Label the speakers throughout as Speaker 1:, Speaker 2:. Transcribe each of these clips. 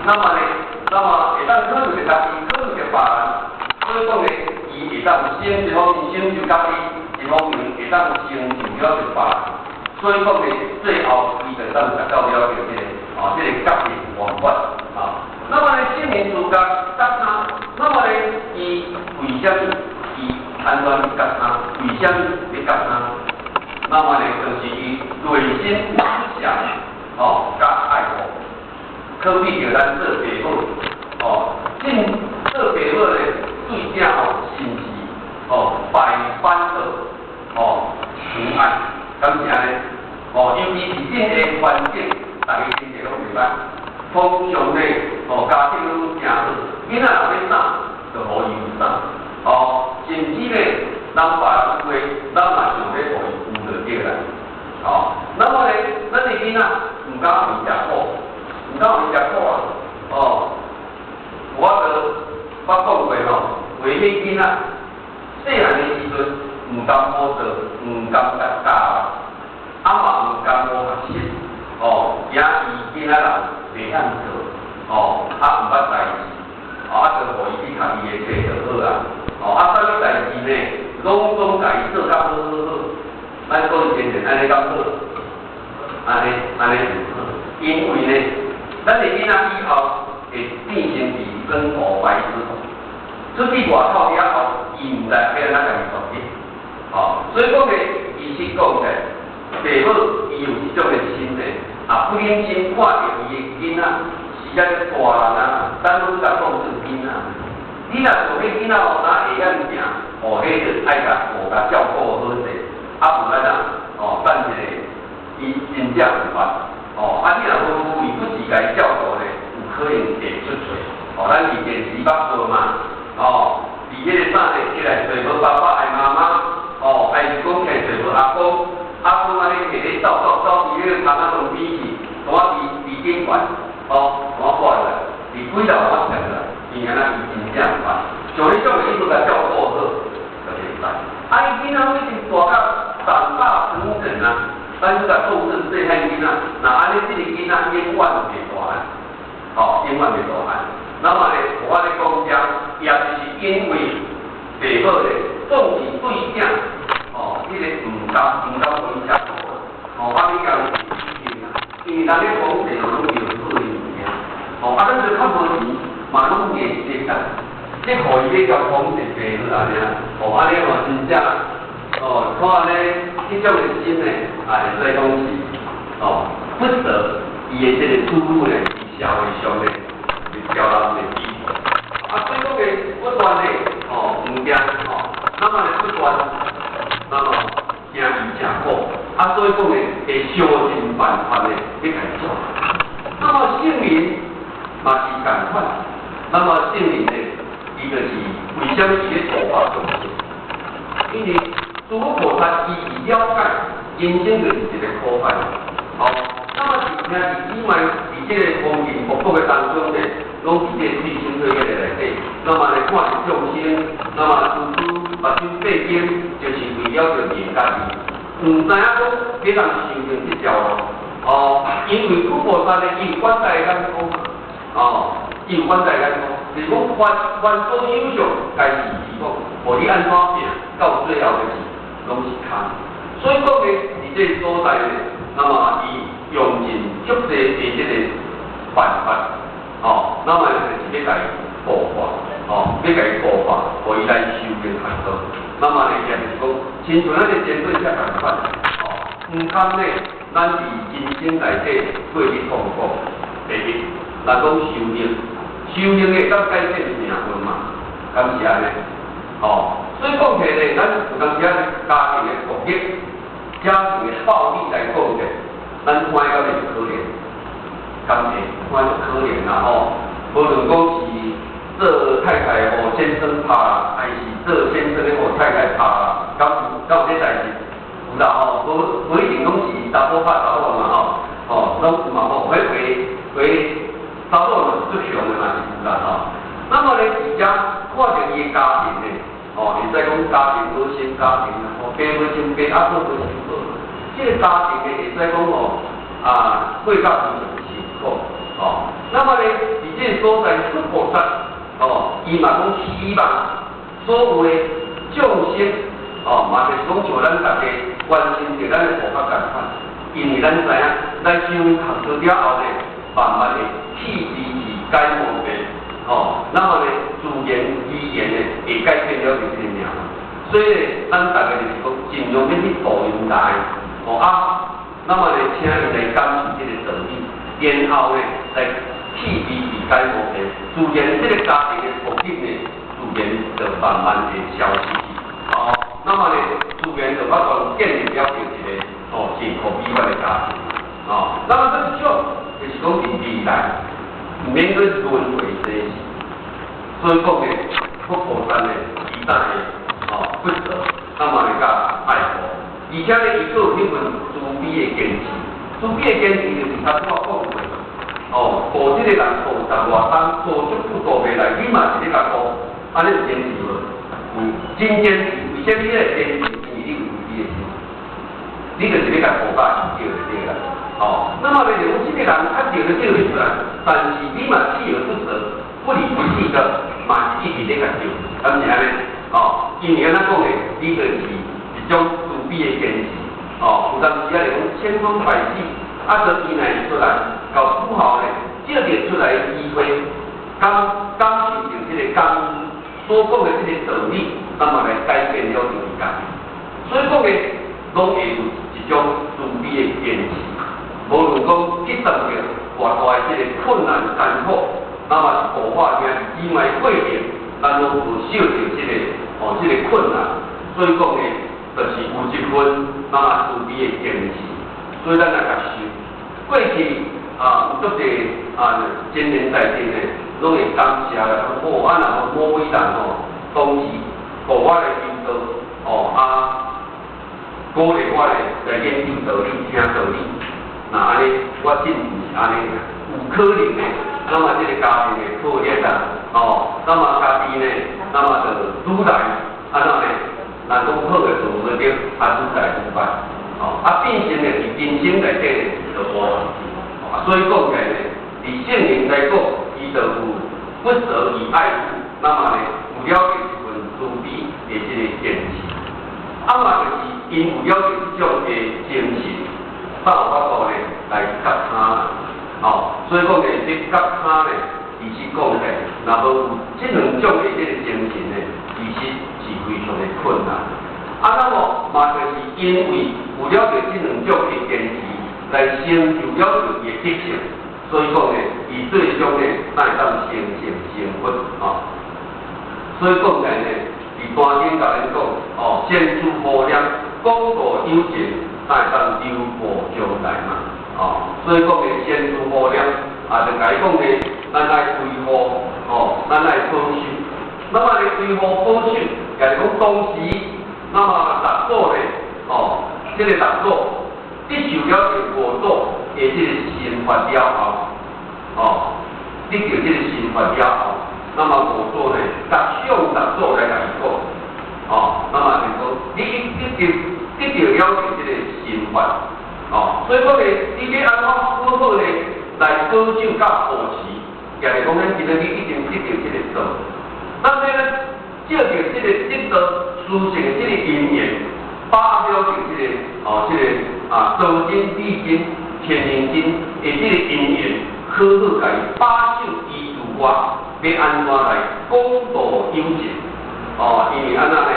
Speaker 1: 那麼呢，那麼會當考慮著家己，考慮著別人，所以講呢，伊會當先一方面成就家己，一方面會當成就了著別人。所以講呢，最後伊就當達到了著這个，哦，這個覺悟圓滿啊。那麼呢，聖人自覺覺他，那麼呢，伊為啥物伊按怎去覺他？為啥物欲覺他？那麼呢，就是伊內心有思想，哦，佮愛護，可比著咱做爸母，哦，真做爸母呢，對囝吼，是毋是哦，百般的哦疼愛，敢是按呢？哦，尤其是恁的環境，逐家經濟攏袂䆀，通常呢，哦，家境攏誠好，囡仔若欲啥，就予伊有啥，哦，甚至呢，人別人有的，咱嘛想欲予伊有就對啦，哦，那麼呢，咱的囡仔毋敢予伊食苦，毋敢予伊食苦啊，哦，我就捌講過吼，有的囡仔細漢的時陣，毋甘無做，毋甘共教，啊嘛毋甘無學習，哦，驚伊囡仔人袂曉做，哦，啊毋捌代誌，哦，啊就予伊去讀伊的冊就好啊，哦，啊啥物代誌呢，攏總共伊做甲好好好，咱講真正按呢敢好？按呢按呢毋好，因為呢，咱的囡仔以後會變成是光頭白舌頭，出去外口了後，伊毋知欲按怎共伊處理，哦，所以講呢，其實講起來，爸母伊有這種的心呢，啊不忍心看著伊的囡仔，是遮大人啊，咱攏共當做囡仔。你若想欲囡仔哦，若會曉行，哦，彼就愛共顧共照顧好勢，啊無咱啊，哦，等一下伊真正有法，哦，啊你若無無微不至共伊照顧咧，有可能會出錯。哦，咱佇電視捌報嘛，哦，佇彼个啥咧，起來揣無爸爸愛媽媽，哦，還是講起來揣無阿公，阿公按呢摕咧走走走佇彼个窗仔門邊去，佇佇頂懸，哦，佇掛落來，佇幾樓我跳落來，伊按呢伊真正有法，像彼種的你無共照顧好，就袂使。啊，伊囡仔已經大甲長大成人啊，咱去共當做細漢囡仔，若按呢這个囡仔永遠袂大漢，哦，永遠袂大漢。那麼呢，我咧講遮，也就是因為爸母咧，總是對囝，哦，彼個毋甘毋甘予伊食苦，哦，啊，你共伊批評啊，因為人咧講者攏著好的物件，哦，啊，咱就較無錢，嘛攏硬節啦，你予伊咧共講者爸母按呢，哦，按呢吼真正，哦，看咧，彼種的心呢，啊，會使講是，哦，不捨伊的這個子女呢，佇社會上呢，會遭人的鄙視。啊，所以講呢，不斷的，哦，毋驚，哦，那麼呢不斷，那麼驚伊食苦，啊，所以講呢，會想盡辦法呢，欲共伊照顧。那麼聖人嘛是仝款，那麼聖人呢，伊就是為啥物伊咧度化眾生？因為諸佛菩薩伊是了解人生就是一個苦海，哦，那麼佇兄弟姊妹佇這個風塵僕僕的當中呢，攏佇這個水深火熱的內底，那麼來看著眾生，那麼慈悲目睭閉經，就是為了著利家己，毋知影講欲人修行這條路，哦，因為佛菩薩呢，伊有遠大眼光，哦，伊有遠大眼光，就是講凡凡所有相，皆是虛妄，予你按怎拼，到最後就是攏是空。所以講呢，佇這個所在呢，那麼伊用盡足濟的這個辦法，哦，那麼就是欲共伊度化，哦，欲共伊度化，予伊來修行學道。那麼呢，也就是講，親像咱的前輩遮仝款，哦，毋通呢，咱佇人生內底過去痛苦。第一，咱講修行，修行會當改變命運嘛？敢是按呢？哦，所以講起來，咱有當時仔家庭的暴力、家庭的暴力來講者，咱看甲會可憐，敢會看就可憐啦吼。無論講是做太太予先生拍，還是做先生的予太太拍，敢有敢有這代誌？有啦吼，無無一定攏是查某拍查某嘛吼，吼，攏有嘛吼，彼話話查某嘛是足兇的嘛是有啦吼。那麼呢，佇遮看著伊的家庭呢，哦，會使講家庭無成家庭啦，吼，爸無成爸，啊母無成母，這個家庭呢，會使講吼，啊，過甲非常辛苦，哦。那麼呢，佇這个所在出菩薩，哦，伊嘛講希望所有的眾生，哦，嘛就是講像咱大家關心著咱的護法共款，因為咱知影，來修學道了後呢，慢慢會去離智解無變，哦，那麼呢，自然而然的會改變了這個命。所以呢，咱大家就是講盡量欲去度𪜶來，哦啊，那麼呢，請𪜶來感受這個道理，然後呢，來去離智解無變，自然這個家庭的破滅呢，自然就慢慢會消失去。哦，那麼呢，自然就法度建立了一個哦幸福美滿的家庭。哦，那麼這一種就是講佇未來，毋免去輪迴生死。所以講呢，佛菩薩呢，伊才會哦不捨，那麼來佮愛護，而且呢，伊閣有彼份慈悲的堅持，慈悲的堅持就是頭拄仔講過，哦，顧這個人顧十外冬，顧足久顧袂來，你嘛是咧共顧，按呢有堅持無？有，真堅持。為啥物你會堅持？因為你有慈悲的心，你就是欲共顧甲伊對就對啦。哦，那麼呢，就講這個人較著都救袂出來，但是你嘛鍥而不捨，不離不棄的，嘛是一直咧共救，敢是按呢？哦，因為按怎講呢？你就是一種慈悲的堅持。哦，有當時啊，就講千方百計，啊，都伊若會出來，𠢕苦後呢，借著出來的機會，感感受著這個感恩所講的這個道理，那麼來改變了伊家己。所以講呢，攏會有一種慈悲的堅持。無論講遇到著偌大的這個困難艱苦，那麼是護法兄弟姊妹過程，咱攏有受著這個哦這個困難。所以講呢，就是有一份那麼慈悲的堅持。所以咱來共修。過去啊，有足濟啊，真言在陣的，攏會感謝啦。講好啊，若無某位人吼，當時予我來修道，哦啊，鼓勵我咧來研究道理、聽道理。若按呢，我真毋是按呢，有可能的，那麼這個家庭會破裂啦，哦，那麼家己呢，那麼就愈來按怎呢？咱講好的做無對，啊，愈來愈歹，哦，啊，變成呢，佇人生內底呢，就無啊，所以講起來呢，佇聖人來講，伊就有不捨以愛護，那麼呢，有了一份慈悲的這個堅持，啊嘛就是𪜶有了這種的精神，才有法度呢來覺他，哦，所以講呢，這覺他呢，其實講起來，若無有這兩種的這個精神呢，其實是非常的困難。啊，那麼嘛就是因為有了這兩種的堅持，來成就了伊的德性，所以講呢，伊最終呢，才會當成聖成佛哦。所以講起來呢，佇大經共咱講，哦，善事護念，廣度有情，才會當留步將來嘛，哦，所以講呢，善事護念，啊，就共伊講呢，咱愛維護，哦，咱愛保守。那麼呢，維護保守，也是講當時，那麼六祖呢，哦，這個六祖得受了這五祖的這個心法了後，哦，得著這個心法了後，那麼五祖呢，逐向六祖來共伊講，哦，那麼就講你得得得著了這個心法，哦，所以講呢，你欲按怎好好呢來保守佮護持，也就是講咱今仔日已經得著這個道，咱欲呢藉著這個得道殊勝的這個因緣，把握了這個哦，這個啊道真、理真、天人真的這個因緣，好好共伊把守伊自我，欲按怎來廣度有情？哦，因為按怎呢？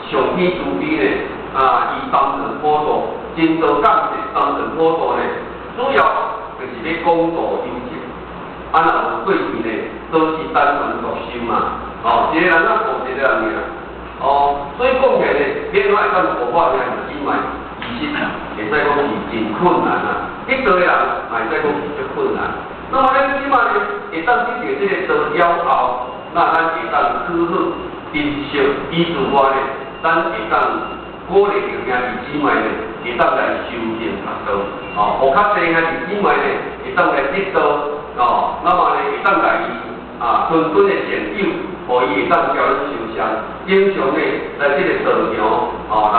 Speaker 1: 上天慈悲呢，啊，伊擔任普度，真道降世擔任普度呢，主要就是欲廣度有情。啊，若無過去呢，都是單傳獨修嘛，哦，一個人啊顧一個人爾，哦，所以講起來呢，欲按怎會當護法兄弟姊妹，其實會使講是真困難啊。得道的人嘛會使講是足困難。那麼咱這擺呢，會當得著這個道了後，那咱會當好好珍惜伊自我呢，咱會當鼓勵著兄弟姊妹呢，會當來修行學道，哦，予較濟兄弟姊妹呢，會當來得道，哦，那麼呢，會當來啊，諄諄的善誘，予伊會當交咱相像，經常呢來這個道場，哦，來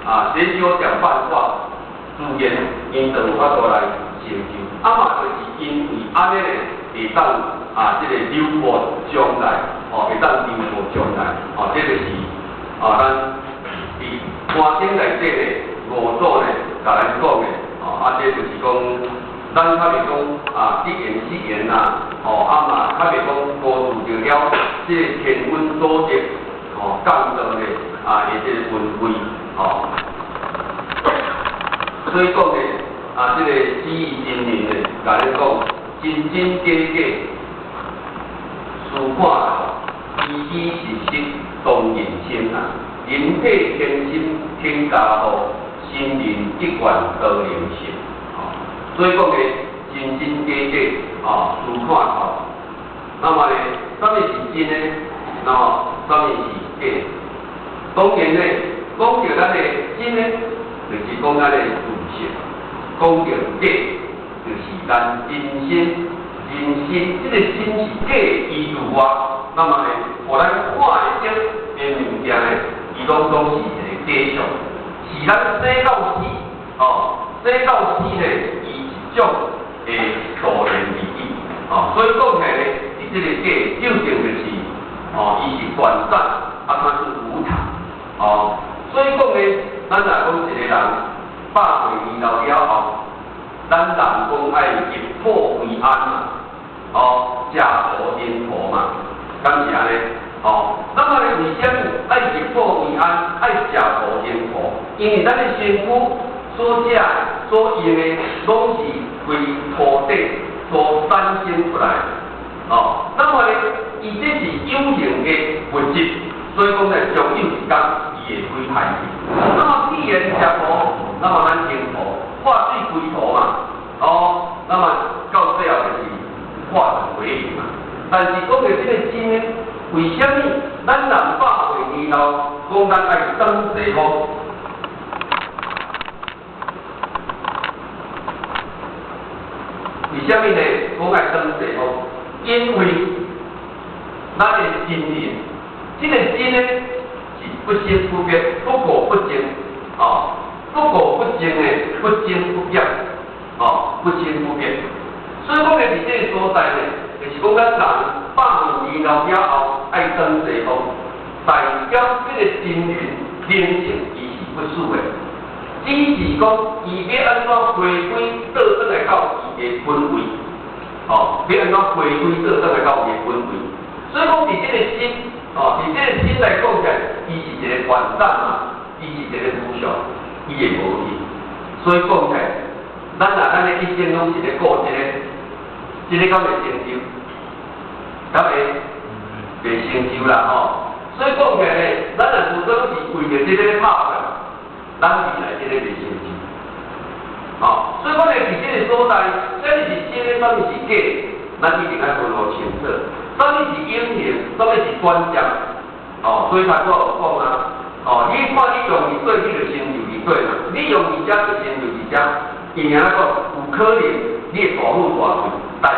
Speaker 1: 啊，寫少講辦法，自然𪜶就有法度來成就。啊嘛，就是因為按呢呢，會當啊，這個流布將來，哦，會當流布將來，哦，這就是啊，咱佇歌經內底咧，五祖咧，共咱講的，哦，啊，這就是講，咱較袂講啊，得緣失緣啦，哦，啊嘛，較袂講辜負著了這個天恩祖德，哦，降道咧，啊，的這個恩惠，哦。所以講咧，啊，這個死義真人咧，共咱講真真假假，思看虛虛實實當人生啊，人體天心天加護，心靈一貫多靈性，哦，所以講咧，真真假假，啊，思看透。那麼咧，啥物是真呢？那麼啥物是假？當然咧，講著咱的真呢，就是講咱的自性；講著假，就是咱人身。人身這個心是假伊自外，那麼咧，予咱看會著的物件咧，伊攏總是一個假象，是咱生到死，哦，生到死咧，伊一種的徒然而已，哦，所以講起來咧，佇這個假究竟就是，哦，伊是短暫，啊，它是無常，哦，所以講咧，咱若講一個人100歲年老了後，咱人講愛入土為安嘛，哦，食土認土嘛，敢是按呢？哦，那麼咧，為啥物愛入土為安，愛食土認土？因為咱的身軀所食的、所用的，攏是為土地所產生出來的。哦，那麼咧，伊這是有形的物質，所以講咧，終有一天伊會毀壞去。那麼既然食土，那麼咱認土，化水歸土嘛，哦，那麼到最後就是化成為零嘛。但是講著這個真呢，為啥物咱人100歲年老，講咱愛轉西方？為啥物呢？講愛轉西方？因為咱的真人，這個真呢是不生不滅、不垢不淨，哦，不垢不淨的，不增不減，哦，不生不滅。所以講咧，佇這個所在呢，就是講咱人100歲年老了後愛轉西方，代表這個真人靈性伊是不死的，只是講伊欲按怎回歸倒轉來到伊的本位，哦，欲按怎回歸倒轉來到伊的本位。所以講，佇這個心，哦，佇這個心來講起來，伊是一個短暫嘛，伊是一個無常，伊會無去。所以講起來，咱若咱的一生攏是咧顧這個，這個敢會成就？敢會袂成就啦吼。所以講起來咧，咱若是講是為著這個咧拍拼，咱未來這個袂成就。哦，所以講咧，佇這個所在，啥物是真的，啥物是假的，咱一定愛分予清楚。啥物是永恆，啥物是短暫。哦，所以頭拄仔有講啊，哦，你看你用佇佗，你就成就佇佗嘛；你用佇遮就成就佇遮。因為按怎講，有可能你會大富大貴，但是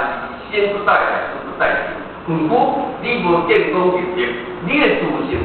Speaker 1: 生不帶來，死不帶去。毋過你無建功立業，你的自性。